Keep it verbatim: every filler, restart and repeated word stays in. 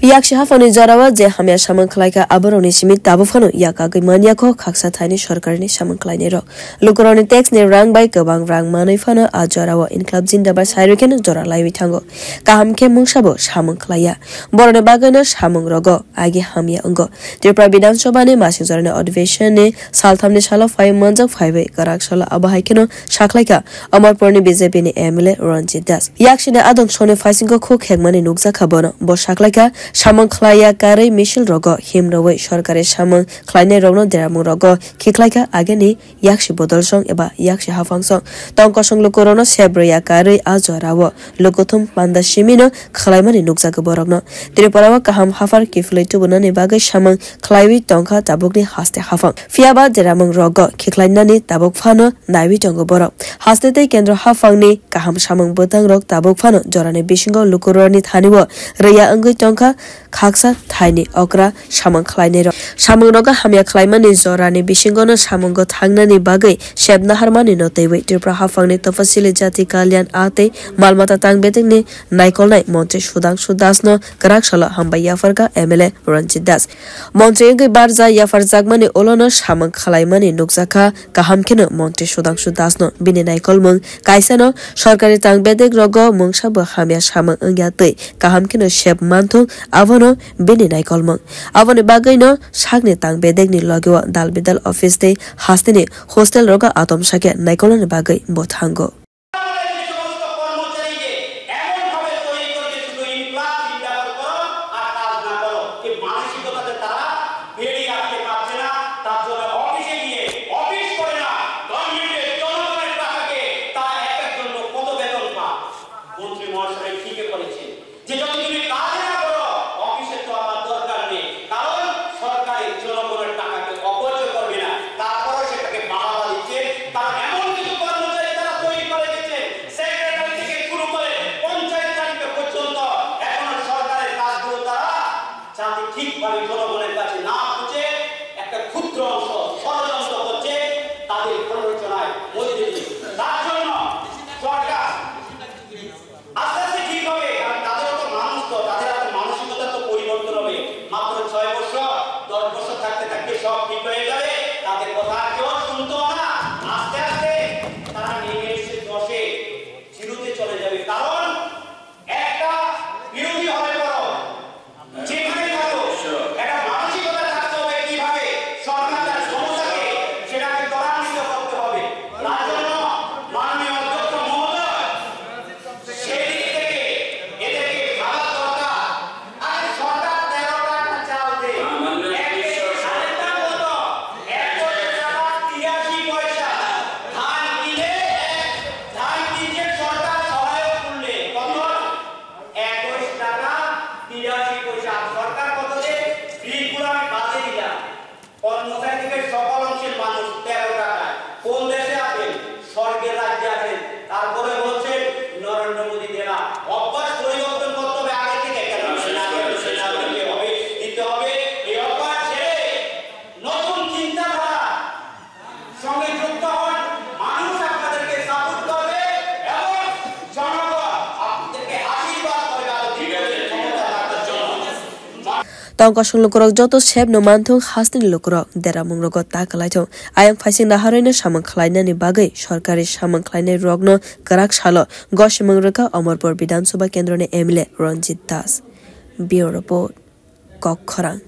Yaksi haphangni jorao je hamya samung khlaikha, aborokni simi tabuk phano yak agwi manya kho khaksa thaini sorkarni samung khlainairok. Lukurokni tax ni rang bai kwbang rang manwi phano a jorao Inklab Jindabad sai rwkheno jora laiwi thango. Kaham khe mungsabo samung khlaiya. Borokni bagwino samung rogo agi hamya wngo. Tripura Bidhan Sabha ni masing jorani adhiveshon ni saltham ni salo phai manjak phaiwi kwrak salo abo hai kheno sakhlaikha Amarpur ni B J P ni M L A Ranjit Das. Yaksini adong songni phaisingo khuk khekmani nukjakha bono. Bo sakhlaikha samung khlaiya karwi misil rogo himrwi sorkari samung khlainai rokno deramung rogo khiklaikha ageni yaksi bodol song eba yaksi haphang song. Tong kosong lukurokno sep rwya karwi a jorao lukuthum panda simino khlaimani nukjago borokno. Tripura o kaham haphar kiphilwi tubunani bagwi samung khlaiwi tongkha tabukni haste haphang. Phiyaba deramung rogo khiklainani tabuk phano naiwi tongo borok. Haste tei kendro haphangni kaham samung bwtangrok tabuk phano jorani bisingo lukurokni thanio rwya wngwi tongkha khaksa thaini okra samung khlainairok. Samung rogo hamya khlaimani jorani bisingono samungo thangnani bagwi sep naharmani no twiwi Tripura haphangni Tapasili Jati Kalyan a tei mal mata tang bedekni naikolnai montri Sudhangshu Das no kwrak salo hambai yapharkha M L A Ranjit Das. Montri wngwi barja yapharjakmani ulono samung khlaimani nukjakha, kaham kheno montri Sudhangshu Das no bini naikolmung kaisano sorkari tang bedek rogo mungsabo hamya samung wngya twi kaham kheno sep manthung abono bini naikolmung. Aboni bagwino sakni tang bedekni logeo dal bidal office tei hasteni hostel rogo atom sakhe naikolnani bagwi bo thango. সমস্ত কর্মচারীকে এমনভাবে তৈরি করেছে, শুধু ইনক্লাব জিন্দাবাদ করো আর কাজ না করো। এই মানসিকতাতে তারা বেরিয়ে আসতে পারছে না। তার জন্য অফিসে গিয়ে অফিস করে না, গভর্নমেন্টের জনগণের টাকাকে তারা এক একজন লোক কত বেতন পায়। মন্ত্রী মহাশয় ঠিকই করেছেন যে যদি তুমি কাজ না করো, অফিসে তো আমার দরকার নেই, কারণ সরকারের জনগণের টাকাকে অপচয় করবে না, তারপরও সেটাকে বাড়াবা দিচ্ছে। তারা এমন কিছু কর্মচারী তারা তৈরি করে দিচ্ছে, সেক্রেটারি থেকে শুরু করে পঞ্চায়েত চাকরি পর্যন্ত এখনো সরকারের কাজগুলো তারা যাতে ঠিকভাবে জনগণের কাছে না পৌঁছে একটা ক্ষুদ্র অংশ ষড়যন্ত্র করছে তাদের প্ররোচনায় মধ্যে দিয়ে। তার জন্য সরকার আস্তে আস্তে ঠিক হবে, কারণ তাদেরও তো মানুষ তো, তাদের তো মানসিকতা তো পরিবর্তন হবে। মাত্র ছয় বছর, দশ বছর থাকতে থাকতে সব ঠিক হয়ে যাবে, তাদের কথা আর কেউ শুনতো না। আস্তে আস্তে তারা নেমে এসে দশে, জিরোতে চলে যাবে, কারণ একটা বিরোধী হলে পরও যেখানে থাকো, একটা মানসিকতা থাকতে হবে কিভাবে সরকার তার ক্ষমতাকে সেটাকে ত্বরান্বিত করতে হবে। তার জন্য মাননীয় অধ্যক্ষ মহোদয় সেদিক থেকে এদেরকে ভাবা দরকার। আরে সরকার তেরো টাকা চাল দেয়, এক কেজি ধানের দাম কত? এক কেজি চাল তিরাশি পয়সা। ধান কিনে এক ধান কিনছে সরকার সহায়ক মূল্যে। কত? একুশ টাকা তিরাশি পয়সা। আর সরকার কত দেয়? বিলগুলো আমি বাদে দিলাম। কর্মচারী থেকে সকল অংশের মানুষ তেরো টাকায়। কোন দেশে আছেন? স্বর্গের রাজ্যে আছেন। তারপরে বলছেন নরেন্দ্র মোদী দেনা। অভ্যাস পরিবর্তন করতে হবে আগে থেকে। কেন? সেনাপতি, সেনাপতি হবে, দিতে হবে। এই অভ্যাস ছেড়ে নতুন চিন্তাধারা সঙ্গে যুক্ত হন, মানুষ আপনাদেরকে সাপোর্ট করবে এবং জনগণ আপনাদেরকে আশীর্বাদ করবে আরো দীর্ঘদিন ক্ষমতা থাকার জন্য। Tongkosong lukurok joto sepno manthung hasteni lukurok deramung rogo ta kwlaithung. Ayang phaising naharwino samung khlainani bagwi sorkari samung khlainai rokno kwrak salo gosimung rwkha Omorpur Bidhan Sabha kendroni M L A Ranjit Das. Bureau Report, Kok Khorang.